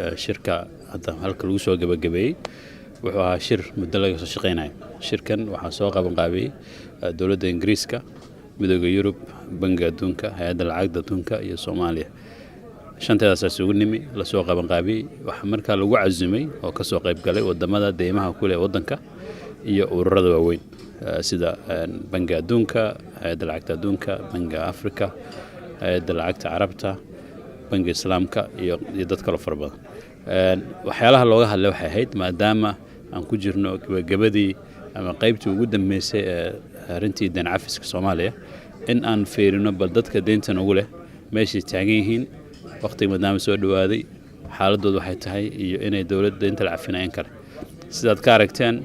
Shirka hadda halka lagu soo gabagabeeyey wuxuu ahaa shir muddo laga soo shaqeynayo. Shirkan waxaa soo qaban qaabiyey dowladda Ingiriiska, Midooda Yurub, Bangiga Adduunka, Hay-adda Lacagta Adduunka iyo Soomaaliya. Shanteedaasaa isugu nimi, lasoo qaban qaabiyey. Waxaa markaa lagu casumay oo kasoo qayb galay wadamada deymaha ku leh waddanka iyo ururada waaweyn sida Bangiga Adduunka, Hay-adda Lacagta Adduunka, Bangiga Africa, Hay-adda Lacagta Carabta, Bangiga Islaamka iyo dad kaloo fara badan. Waxyaalaha looga hadlay waxay ahayd, maadaama aan ku jirno gabagabadii ama qaybtii ugu dambeysay ee arrintii deyn cafiska Soomaaliya, in aan fiirino bal dadka deyntan ugu leh meeshay taagan yihiin, waqtiga maadaama soo dhowaaday, xaaladoodu waxay tahay iyo inay dowladda deynta la cafinayeen kale. Sidaad ka aragteen,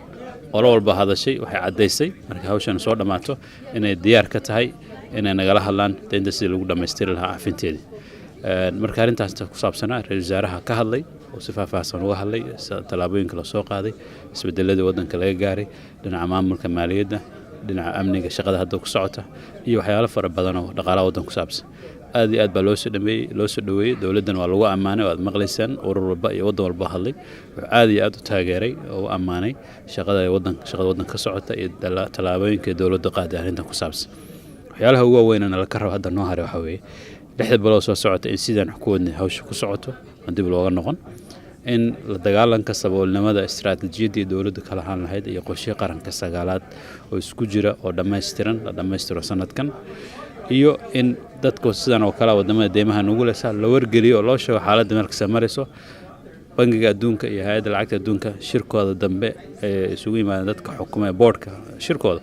qolo walba hadashay waxay caddaysay marka hawshan soo dhammaato inay diyaar ka tahay inay nagala hadlaan deynta sidii lagu dhammaystiri lahaa cafinteedii. Marka arrintaas ku saabsanaa ra-iisul wasaaraha ka hadlay oo si faahfaahsan uga hadlay tallaabooyinka lasoo qaaday, isbedeladii waddanka laga gaaray dhinaca maamulka maaliyadda, dhinaca amniga, shaqada hadda ku socota iyo waxyaalo fara badan oo dhaqaalaha waddanka ku saabsan. Aad iyo aad baa loo soo dhameeyey, loo soo dhoweeyey. Dowladdan waa lagu ammaanay oo aad maqlaysaan urur walba iyo waddan walba hadlay wuxuu aad iyo aad u taageeray oo u ammaanay shaqada waddanka ka socota iyo tallaabooyinka dowladdu qaaday arrintan ku saabsan. Waxyaalaha ugu waaweynana laka rabo hadda noo haray waxaa weeye 6da bilood soo socota in sidaan wax ku wadnay hawsha ku socoto, aan dib looga noqon, in la dagaalanka saboolnimada istaraatiijiyaddii dowladdu ka lahaan lahayd iyo qorshe qaranka sagaalaad oo isku jira oo dhammaystiran la dhammaystiro sanadkan, iyo in dadku sidan oo kale wadamada deymaha nugu leh la wargeliyo oo loo sheego xaaladda meel kasta marayso. Bangiga Adduunka iyo Hay-adda Lacagta Adduunka shirkooda dambe ee isugu yimaadeen dadka xukuma ee boardka shirkooda,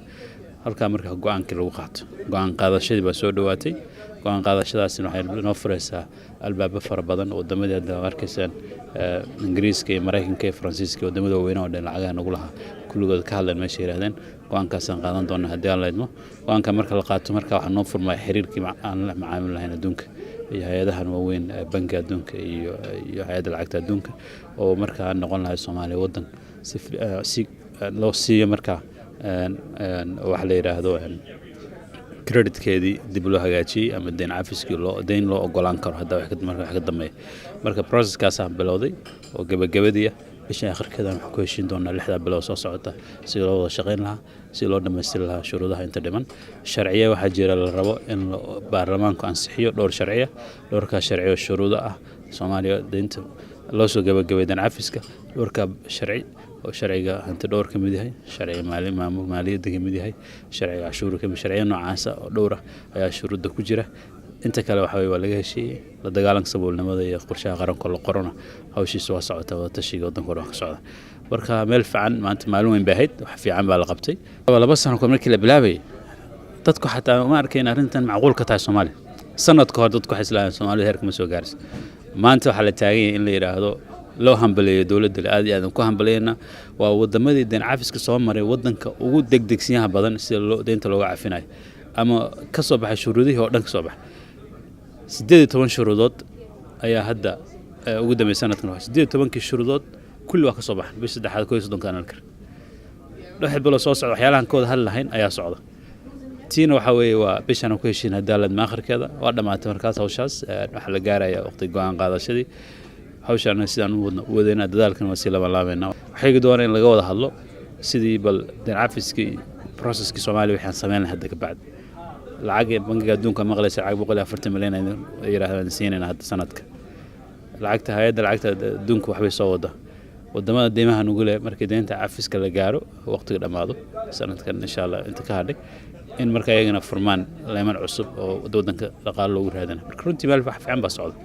halkaa marka go-aankii lagu qaato. Go-aan qaadashadii baa soo dhowaatay. Go-aan qaadashadaasina waxay noo furaysaa albaabo fara badan. Wadamadii hadda arkaysaan, Ingiriiska iyo Maraykanka iyo Faransiiska iyo wadamada waaweyn oo dhan lacagaha nagu lahaa, kulligood ka hadleen meesha, yidhahdeen go-aankaasaan qaadan doonaa haddii aan la idmo. Go-aanka marka la qaato, marka waxaa noo furmaya xiriirkii aan la macaamil lahayn adduunka iyo hay-adahan waaweyn, Bankiga Adduunka iyo Hay-adda Lacagta Adduunka, oo markaa noqon lahay Soomaaliya waddan si loo siiyo markaa waxa la yidhaahdo creditkeedii dib loo hagaajiyey ama deyn cafiskii loo deyn loo ogolaan karo hadda marka wax ka dambeeya. Marka processkaasaa bilowday oo gabagabadii ah. Bishan akhirkeedan waxaan ku heshiin doonaa 6da bilood soo socota si loo wada shaqayn lahaa, si loo dhammaystiri lahaa shuruudaha inta dhiman. Sharciya waxaa jira la rabo in baarlamaanku ansixiyo, dhowr sharciya. Dhowrkaas sharciyo shuruudo ah Soomaaliya deynta loo soo gabagabay deyn cafiska, dhowrkaa sharci oo sharciga hanti dhowr ka mid yahay, sharciga maamul maaliyadda ka mid yahay, sharciga cashuur ka mid, sharciyo noocaasa oo dhowr ah ayaa shuruudda ku jira. Inta kale waxa weye waa laga heshiiyey. La dagaalanka saboolnimada iyo qorshaha qaranka la qorona hawshiisa waa socota, wada tashiga waddanka o dhan ka socda. Marka meel fiican maanta, maalin weyn bay ahayd, wax fiican baa la qabtay. 2 sano kahor markii la bilaabayay, dadku xataa ma arkayn arrintan macquul ka tahay Soomaaliya. Sanad ka hor dadku waxay islaayeen Soomaalida heerka ma soo gaaraysa. Maanta waxaa la taagan yahay in la yidhaahdo loo hambaleeyo dowladda. Aad iyo aad ku hambaleyna. Waa wadamadii deyn cafiska soo maray waddanka ugu degdegsiyaha badan sida deynta looga cafinayo ama ka soo baxay shuruudihii oo dhan ka soo baxay. 18 shuruudood ayaa hadda ugu dambeysay sanadkan. 18-kii shuruudood kulli waa ka soo baxay bisha saddexaad 31-ka kar. 6 bilood soo socda waxyaalahan ka wada hadli lahayn ayaa socda. Tiina waxaa weeye waa bishaan ku heshiin haddii aladma akhirkeeda waa dhammaatay. Markaas hawshaas waxaa la gaaraya waqti go-aan qaadashadii. Hawshaana sidaan u wadna u wadayna, dadaalkan waa sii labanlaabayna. Waxay doona in laga wada hadlo sidii bal deyn cafiskii processkii Soomaaliya waxaan samayn lahay hadda kabacdi. Lacag Bangiga Adduunka maqlaysa, lacag 140 milyan ay yidhahdaan siinayna hadda sanadka. Lacagta Hay-adda Lacagta Adduunka waxbay soo wada. Wadamada deymaha nugu leh, markii deynta cafiska la gaaro, waqtiga dhammaado sanadkan insha Allah inta ka hadhay, in marka iyagana furmaan leeman cusub oo waddanka dhaqaalo loogu raadina. Marka runtii meel wax fiican baa socda.